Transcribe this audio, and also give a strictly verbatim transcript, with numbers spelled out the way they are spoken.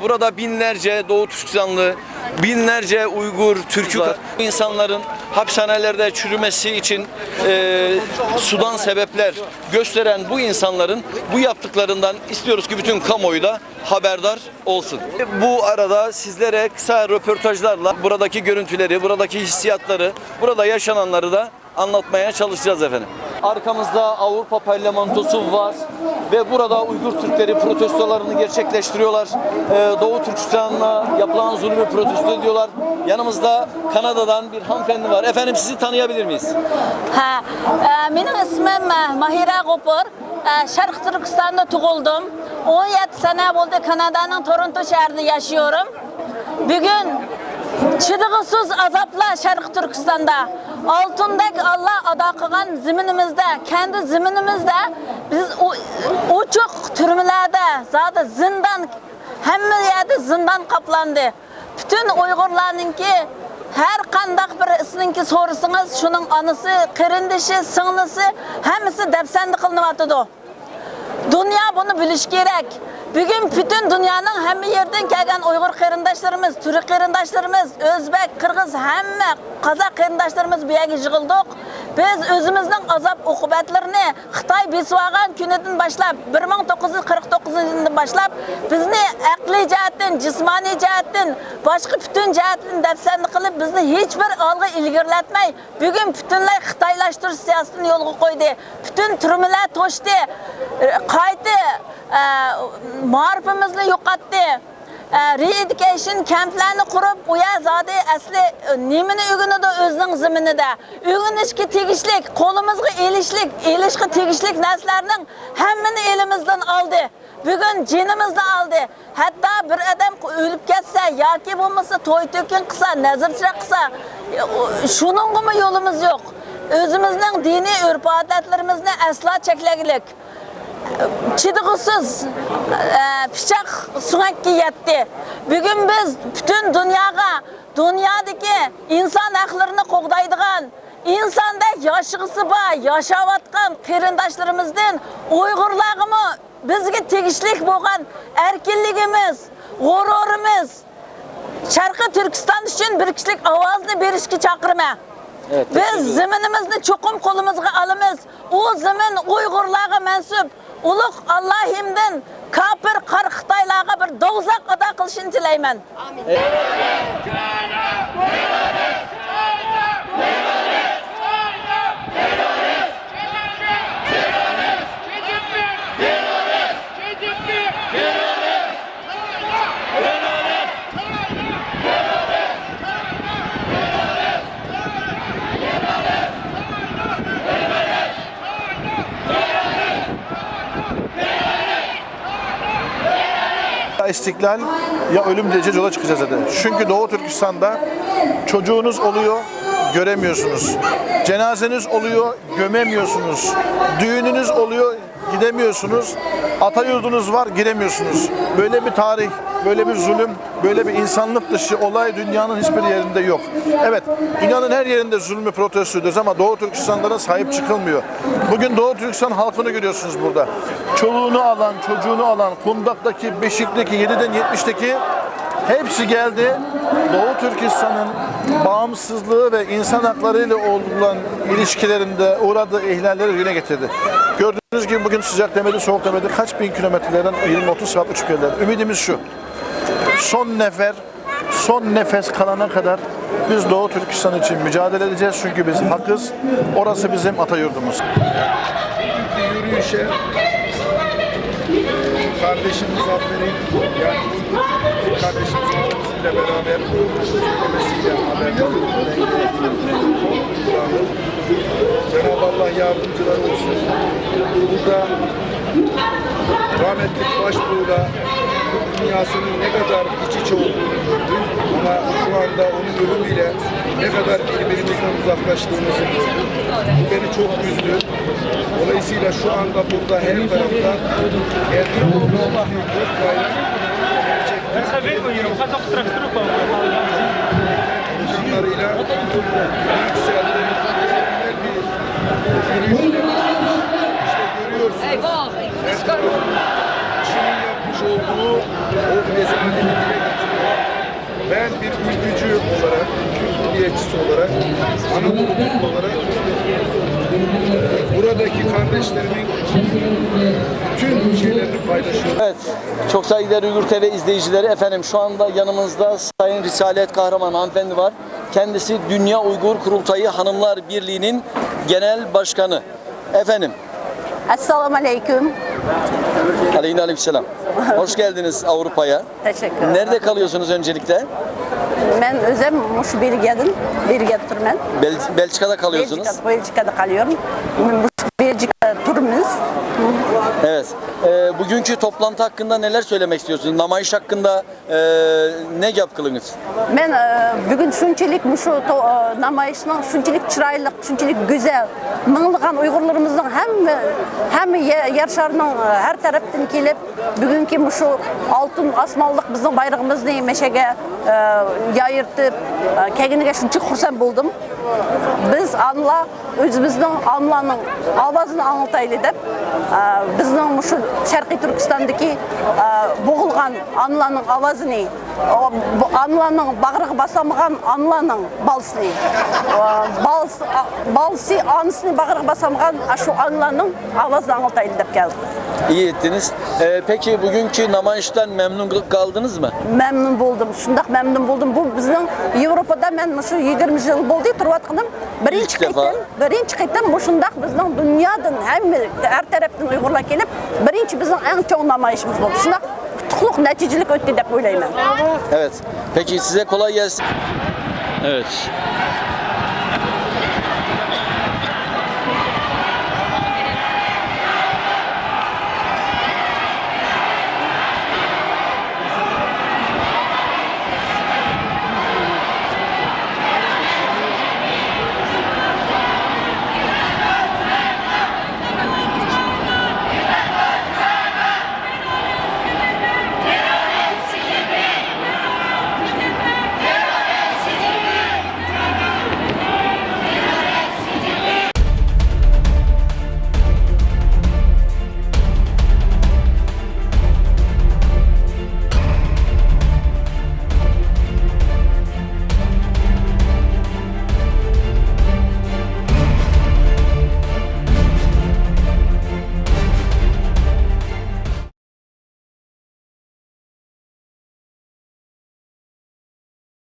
Burada binlerce Doğu Türkistanlı, binlerce Uygur, Türk'ü var. İnsanların hapishanelerde çürümesi için e, sudan sebepler gösteren bu insanların bu yaptıklarından istiyoruz ki bütün kamuoyu da haberdar olsun. Bu arada sizlere kısa röportajlarla buradaki görüntüleri, buradaki hissiyatları, burada yaşananları da anlatmaya çalışacağız efendim. Arkamızda Avrupa Parlamentosu var ve burada Uygur Türkleri protestolarını gerçekleştiriyorlar. Ee, Doğu Türkistan'da yapılan zulmü protesto ediyorlar. Yanımızda Kanada'dan bir hanımefendi var. Efendim, sizi tanıyabilir miyiz? Hə, ə, mənim ismim, ə, Mahirə Qopur. Ə, Şərq Türkistanda doğuldum. On yeddi sənə oldu Kanada'nın Toronto şəhərində yaşıyorum. Bugün çılgısız azaplar Şərq Türkistanda. Altındək Allah ada qılğan zəminimizdə, kəndi zəminimizdə biz o, o çox türməlerde, zaten zindan, həmmə yerdə zindan qaplandı. Bütün Uyğurlarnınki, hər qandaq bir isninki sorasıńız, şunıń anası, qırındışı, sıńlısı, həmmisi dəpsəndə qılınatıdı. Dünya bunı biliş kerek. Bugün bütün dünyanın hemme yerden kelgen Uygur kırındaşlarımız, Türk kırındaşlarımız, Özbek, Kırgız, hemme Kazak kırındaşlarımız bu yerge yığıldık. Biz özümüzün azap okubetlerini Xitay besip alğan künüden başlap, bir mıń toquz yüz qırq toquzıncı yıldan başlap bizni aqliy cehetten, cismaniy cehetten, başka bütün cehetten depsendi kılıp bizni hiç bir algı ilgirletmey, bugün bütünley xitaylaştırış siyasetini yolga koydı. Bütün türmeler toştı, qaytı, e, marifimizni yo'qotdi. E, re-education camplarni qurib, u yer zodi asli, e, nimani o'rganadi o'zining zaminida? O'rganishga tegishlik, qo'limizga elishlik, elishga tegishlik narsalarning hammani elimizdan oldi. Bugun jinimizni oldi. Hatto bir odam o'lib ketsa yoki bo'lmasa to'y to'kin qilsa, nazr chiroq qilsa, e, u, shuningga yo'limiz yo'q. O'zimizning diniy urf-odatlarimizni aslo cheklaglik. Chidag'usiz, e, pichoq sumakka yetdi. Bugun biz butun dunyoga, dunyodagi inson haqlarini qo'g'daydigan, insondek yoshg'isi bor, yashayotgan qarindoshlarimizdan Uyg'urlargami bizga tegishli bo'lgan erkinligimiz, g'ururimiz, Sharqiy Turkiston uchun bir kishilik ovozni berishga chaqiraman. Evet, biz teşekkür ederim. Zaminimizni cho'qim qo'limizga olamiz. U zamin Uyg'urlarga mansub ulug' Allohimdan kofir qora Xitoylarga bir do'zax ato qilishini tilayman. Amin. Ya istiklal ya ölüm diyeceğiz, yola çıkacağız dedi. Çünkü Doğu Türkistan'da çocuğunuz oluyor, göremiyorsunuz. Cenazeniz oluyor, gömemiyorsunuz. Düğününüz oluyor, gidemiyorsunuz. Ata yurdunuz var, giremiyorsunuz. Böyle bir tarih, böyle bir zulüm, böyle bir insanlık dışı olay dünyanın hiçbir yerinde yok. Evet, dünyanın her yerinde zulmü protesto ediyoruz ama Doğu Türkistan'da da sahip çıkılmıyor. Bugün Doğu Türkistan halkını görüyorsunuz burada. Çoluğunu alan, çocuğunu alan, Kundak'taki, Beşik'teki, yediden yetmişteki hepsi geldi. Doğu Türkistan'ın bağımsızlığı ve insan hakları ile olan ilişkilerinde uğradığı ihlalleri yerine getirdi. Gördüğünüz gibi bugün sıcak demedi, soğuk demedi. Kaç bin kilometrelerden yirmi otuz saat uçup geldiler. Ümidimiz şu. Son nefer, son nefes kalana kadar biz Doğu Türkistan için mücadele edeceğiz. Çünkü biz hakkız. Orası bizim ata yurdumuz. Bugünkü yürüyüşe kardeşim Muzaffer'in, yani Uygur kardeşimiz bizimle beraber yürümesiyle alakalı Cenab-ı Allah yardımcıları olsun. Burada rahmetli Başbuğ'la Türk dünyasının ne kadar iç içe olduğunu gördüm. Ama şu anda onun ölümüyle ne kadar birbirimizden uzaklaştığımızı gördüm. Bu beni çok üzdü. Dolayısıyla şu anda burada her tarafta gergin olduğumuz bir Türk bayrağı gerçekten insanlarıyla yükseldi. Mükemmel bir yürüyüş. İşte görüyorsunuz. Her tarafın kişinin yapmış olduğu o Ne zaman dile getirdim. Ben bir ülkücü olarak, Türk milliyetçisi olarak, Anadolu olarak buradaki kardeşlerimin bütün şeylerini paylaşıyorum. Evet, çok saygıdeğer Uygur T V izleyicileri, efendim şu anda yanımızda Sayın Risalet Kahraman hanımefendi var. Kendisi Dünya Uygur Kurultayı Hanımlar Birliği'nin genel başkanı. Efendim. Esselamu aleyküm. Aleyna aleykümselam. Hoş geldiniz Avrupa'ya. Teşekkür ederim. Nerede kalıyorsunuz öncelikle? Men o'zim mush Belgiyadan, Belgiyada turman. Bel- Belçika'da kalıyorsunuz. Belçika, Belçikada qalıyorum. Mush Belçikada turmiz. Evet. Ee, bugünkü toplantı hakkında neler söylemek istiyorsunuz? Namayış hakkında Ee, ne gap qılınız? Men e, bugun shunchalik mushu to- e, namoyishning shunchalik chiroyli, shunchalik go'zal, minglagan Uyg'urlarimizning hamma hamma ye- yer sharining e, har tarafdan kelib, bugungi mushu oltin osmonliq bizning bayrog'imizni mashaga e, yoyirtib e, kelganiga shunchalik xursand bo'ldim. Biz anla o'zimizning onalarning ovozini anglatayli deb, e, bizning mushu Sharqiy Turkistondagi e, bo'g'ilgan onalarning ovozini, o, bu onalarning bag'riga bosolmagan onalarning bolasini, e, bolas- a- bolasi onasini bag'riga bosolmagan shu onalarning ovozini anglatayli deb keldim. İyi ettiniz. Ee, peki bugünkü namayıştan memnun kaldınız mı? Mamnun bo'ldim, shundoq mamnun bo'ldim. Bu bizning Yevropada men shu yigirma yil bo'ldi turayotganim. Birinchi İlk defa. Qitim, birinchi qitim mushundoq bizning dunyodan hamma har tarafdan Uyg'urlar kelib, birinchi bizning eng chong namoyishimiz bo'ldi. Shundoq qutlug' natijalik o'tdi deb o'ylayman. Evet. Peki size kolay gelsin. Evet.